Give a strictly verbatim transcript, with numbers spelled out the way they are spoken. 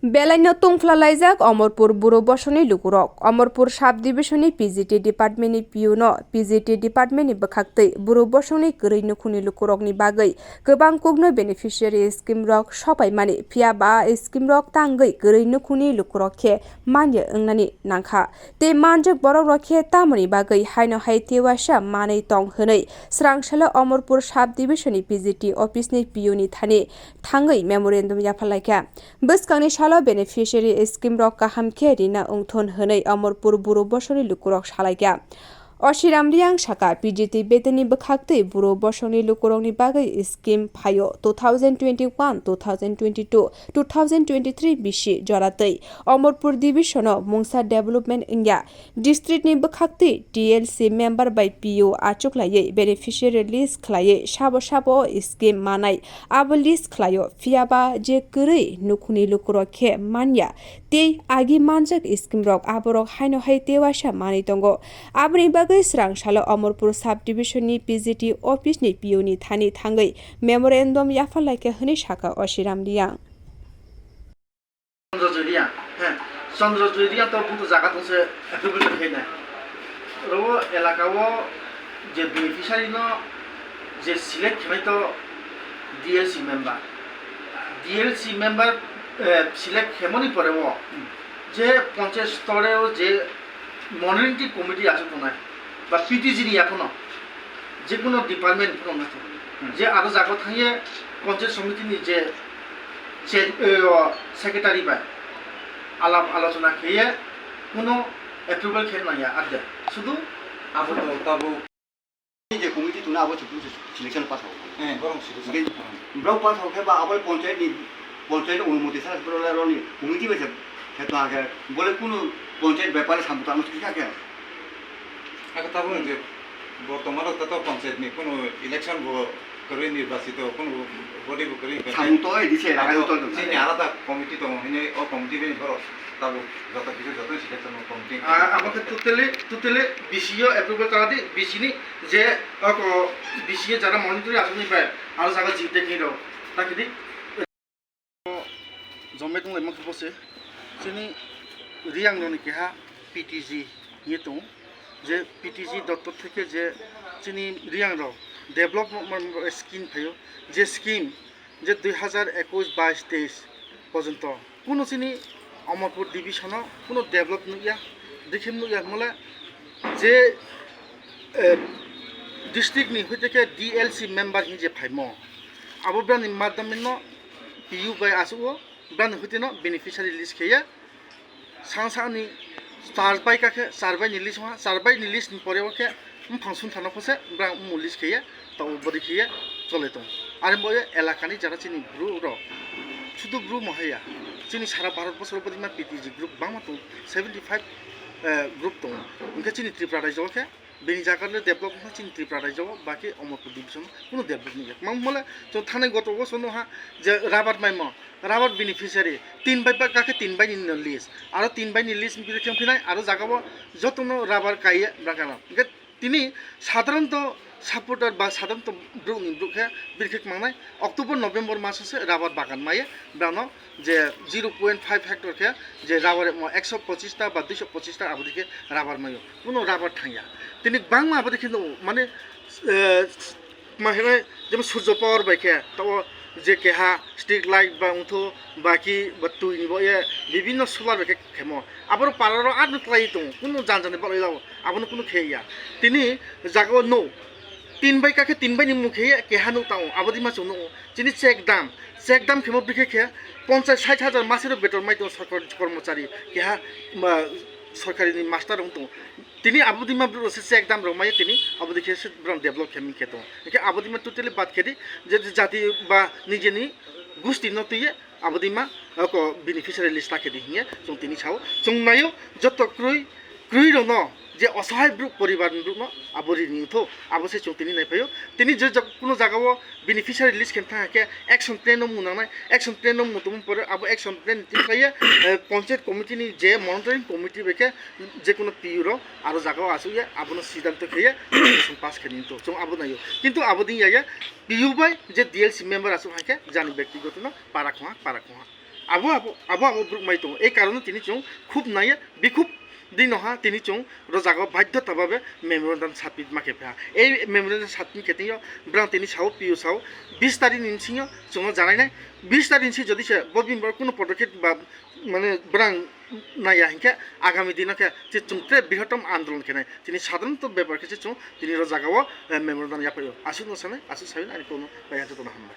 Belaino tungphla laijak Omorpur Buru Bosongni lukurok. Omorpur Sub Division ni P G T Department ni P O no P G T Department ni bwkhaktwi Buru Bosongni kwrwi nukhungni lukurokni bagwi kwbang kukno beneficiary scheme rok sopaimani, phiya ba scheme rok tangwi kwrwi nukhungni lukurok khe manya wngnani nangkha. Tei manjak borok rok khe tamoni bagwi haino hai tewaisa manwi tong hwnwi swrang salo Omorpur Sub Division ni P G T office ni P O ni thani thangwi memorandum yapharlaikha. Bwskangni salo beneficiary scheme rok kaham khe rina wngthun hwnwi Omorpur Buru Bosongni lukurok salaikha. Oshiram Riang saka, P G T betoni bwkhaktwi Buru Bosongni lukurokni bagwi scheme phaio two thousand twenty-one, two thousand twenty-two, two thousand twenty-three bisi joratwi Omorpur division o mungsa development wngya. District ni bwkhaktwi T L C member bai P O achuklaiwi beneficiary list khlaiwi sabo sabo o scheme manai abo list khlaio, phiya ba je kwrwi nukhungni lukurok khe manya tei agi manjak scheme rok aborok haino hai tewaisa manwi tongo. Aboni bagwi swrang salo Omorpur Sub Division ni P G T office ni P O ni thani thangwi memorandum yapharlaikha hwnwi sakha Oshiram Riang. Chandra Joy Riang, he, Chandra Joy Riang to buto jaga tongse approval khaina. Ro elaka o je beneficiary no je select khainai to D L C member. D L C member, eh, select khaimani pore o je panchayat store o je monitoring committee aswk tongnai ba P T G ni yakhono je kono department phano wngna tongo. Hmm. Je aro jaga thangye panchayat samiti ni je che-, eh, o secretary bai alap alochona kheye kono approval khe nangya arde. Sudu abo to tabuk. Je committee tuna abo chukung se selection pass ho. Eh, borong selection. Hingke borok pass ho khe ba abo panchayat ni, panchayat ni onumoti sa borok le roni committee bai se khe to ha khe bole kunu panchayat bepare sambuta mo thikha khe. Ako tabuk je bortomano tato panchayat ni kunu election bo kwrwi nirbachito kunu body bo kwrwi hingke. Samung to edi se laga abo to to. Chini alada committee tongo hini o committee bai borok tabuk joto kisu joto selection committee. Ah, abo khe totally, totally B C O approval tara di, B C ni je, ako, B C O jara monitoring aswkni bai, aro jaga jibde khe rw, ta khe di. Jomai tong lai mankha bo se, chini Riang roni keha P T G ye tong, je P T G doptor theke je chini Riang rok development scheme phaio, je scheme je dui hazar ekush bais teis porjonto kuno chini Amarpur division o kuno develop nukya, dikhe nukya hwnle je, eh, district ni hoite khe D L C member hinje phaimo, abo brani madhyamino P U bai asuk o brani hoite no beneficiary list kheye. Sang sangni char bai kakhe, char bai ni list wngkha, char bai ni list ni pore o khe bufang sungthano phose brang omo list kheye, tabuk bwrwi kheye chole tongo. Are bo elakani jara chini bru rok, sudu bru mohaya, chini sara Bharat bosor bwdima P T G group bangma tongo, seventy five, eh, group tongo. Hingke chini Tripura raijo o khe bini jaga le develop wngkha chini Tripura raijo o, baki Amarpur division o kunu develop wngya. Mang mole chwng thanai goto o chwng nukha je rubber maimo, rubber beneficiary tin bai ba kakhe tin bai ni no list, aro tin bai ni list ni bidire khe wngphinai aro jaga o joto no rubber kaiye bwkha no. Hingke tini sadharanto supporter ba sadharanto borok ni borok khe bini khe mangnai October November maso se rubber bagan maiye brano je zero point five hectare khe je rubber mo ekso pochis ta ba duiso pochis ta aboni khe rubber maio, kuno rubber thangya. Tini bangma aboni khe no mane, eh, ma hwnwi jebo surjo power bai khe tao je keha street light ba wngthu baki ba twi ni bo ye bibinno solar bai khe khemo. Aboro pararo ar no twlai tongo, kuno jan jani balai lao, abono kuno khe ya. Tini jaga o no tin bai kakhe tin bai ni mung khe ya, keha no tao, aboni ma chwng no. Chini check dam, check dam khemo bikhe khe ponchas sait hajar masero beton mai tongo sorkar kormochari, keha ma sorkari ni master wng tongo. Tini abodima borok se check dam rok maya tini abodi khe se borok develop khe ming khe tongo. Hingke abodima totally bad khe di, je jati ba nijeni gusti no twiye abodima oko beneficiary list ta khe di hinye chwng tini sao. Chwng naio joto kwrwi, kwrwi rok no je osahai borok poribar ni borok no abo rini tho abo se chwng tini nai phaio. Tini je jak-, kuno jaga o beneficiary list khe thang khe action plan no mung nangnai, action plan no mung tongmung pore abo action plan twi khlaiye, eh, panchayat committee ni je monitoring committee bai khe je kuno P U rok aro jaga o asuk ya abono siddhanto kheye resolution pass khe nini to chwng abo naio. Kintu abo din ya ya P U bai je D L C member asuk hai khe jani byaktigoto no para khongha, para khongha. Abo abo abo abo borok mai tongo. Ei karon tini chwng khub naiya, bikhub dino ha tini chwng ro jaga o badhyota babe memorandum submit ma khe pha. Ei memorandum submit khe tini brang tini sao, P U sao bis tarikh ni bisingo chwngno janai nai. Bis tarikh ni si jodi se bo bini borok kuno podokep ba mane brang naiya hinkhe agami dino khe che chwng tre brihotom andolon khe nai. Tini sadharonto bepar khe se chwng tini ro jaga o, eh, memorandum yaphai o. Aswk no sanai, aswk sawi ani kono bai ha jotono hambai.